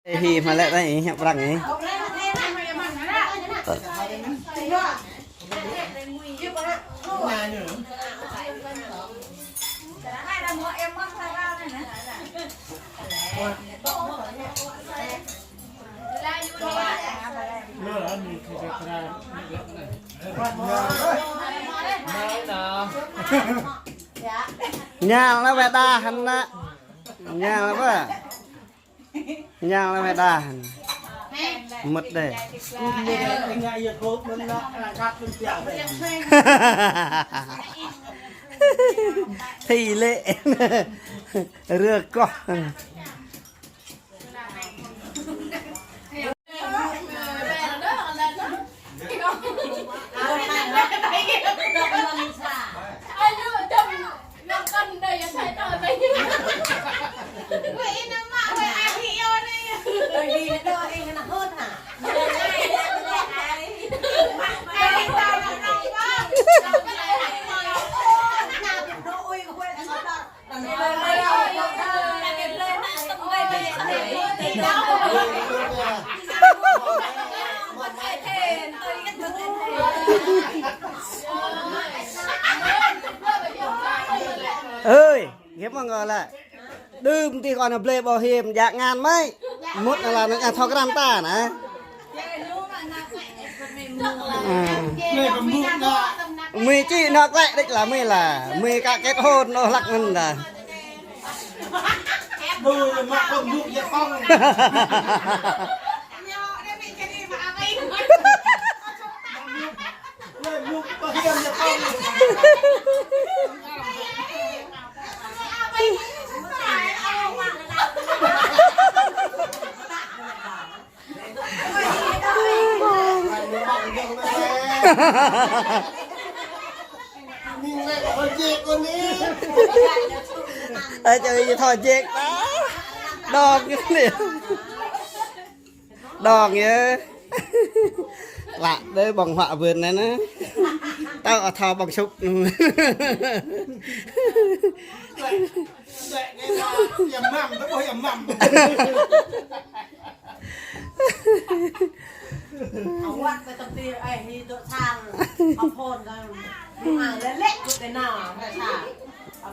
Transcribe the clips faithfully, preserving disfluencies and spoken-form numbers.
Ê, hi mà lĕ đây, hiệp răng ấy. Nhà nó về ta hẳn nè. Nhà nó về. Nhà nó về ta hẳn. Mất đây. Thì lệ. Rửa có. Ơi, ghép mong gọi lại. Đơm tih kơ ană blơi bảo hiểm djă ngăn mơi. Mŭt ană lăn ană thâo krăn ta nă. Ơ. Mơi čih nŏk lĕ đĕč lah mơi lah. Mơi ka kết hôn nô hlăk ngăn dah. Ơ, čơ ih thâo jek ta. Đong ñu lĕ. Đong yơh. Lă đơi ƀơ̆ng huă bươn anai nă. Tao thâo ƀơ̆ng sŭp. Awak ke temti ai hi dŏ sang. Apon kan. Mă lĕ lĕ kơ tơnah, mă sa.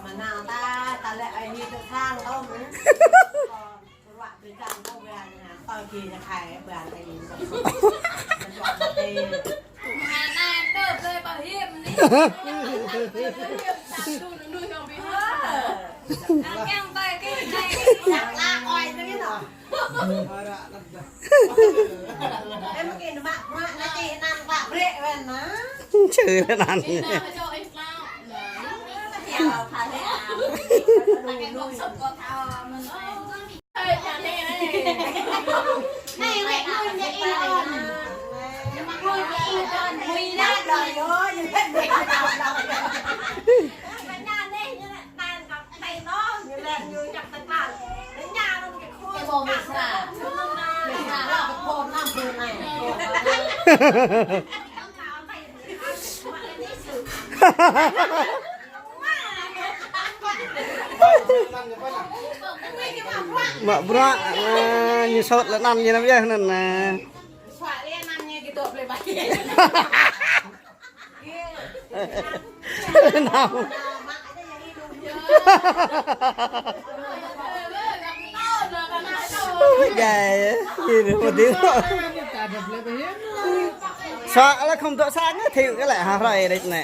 Mă nao ta, ta lĕ ai hi dŏ sang tơl mơ̆n. Ruă tơl sang tơl ƀiă nă, tơl kơ ñu khai ƀiă ai hi dŏ sang. Mă dŏ mă tê. Mă nao đơ blơi bảo hiểm ni. Ơ. Ăn kiăng tơi kơ tơi. Yang la oi tơ kơ nă. Em kơ nă mă, mă, nă čih anăn klă brĕ wen nă. Čih anăn. Mă bruă, ơ, ñu sôt lĕ anăn ñu nao yơh anăn nă. Nao. Jai, jai, jai. Sŏ lĕ khŏm dŏ sang, thiu kơ lĕ ha hrơi đĕč nă.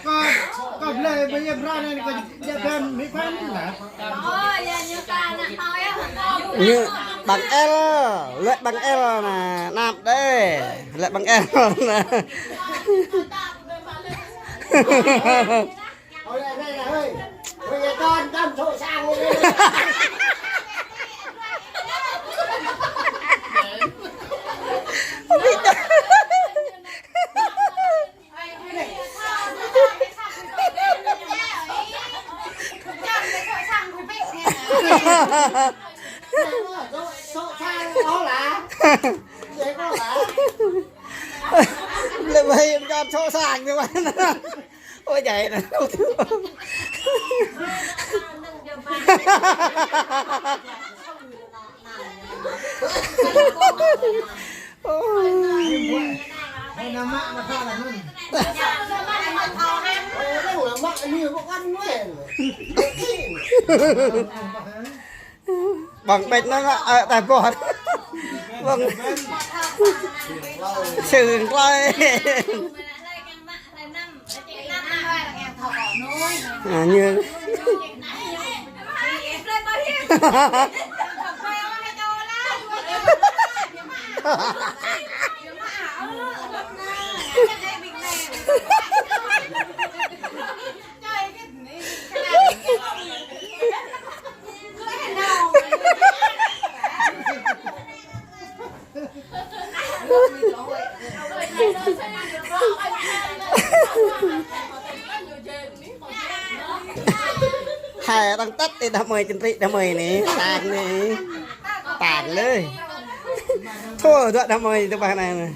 Kơ, kơ blơi ƀơi yơh brơi anai kơ jă bơm mi păn lah. Ñu bằng L, lĕ bằng L nă, anăp đơi. Lĕ bằng L nă. Ôi, ôi, ôi, ôi. Ôi, ôi, con, con sổ sang ôi. Lĕ ƀai anŭn čŏt sŏ sang ñu ƀăn. Ôi, djai anŭn. Ôi. Ƀơ̆ng ƀĕč anŭn, ơ, ta ƀuh. Ƀơ̆ng. Sưng klơi. À, ñu. Hai arăng tăt ti đah mơi, čơntrĭ đah mơi anai, tang anai. Tang lơi. Thâo dŏ đah mơi tơ ƀah anai anai.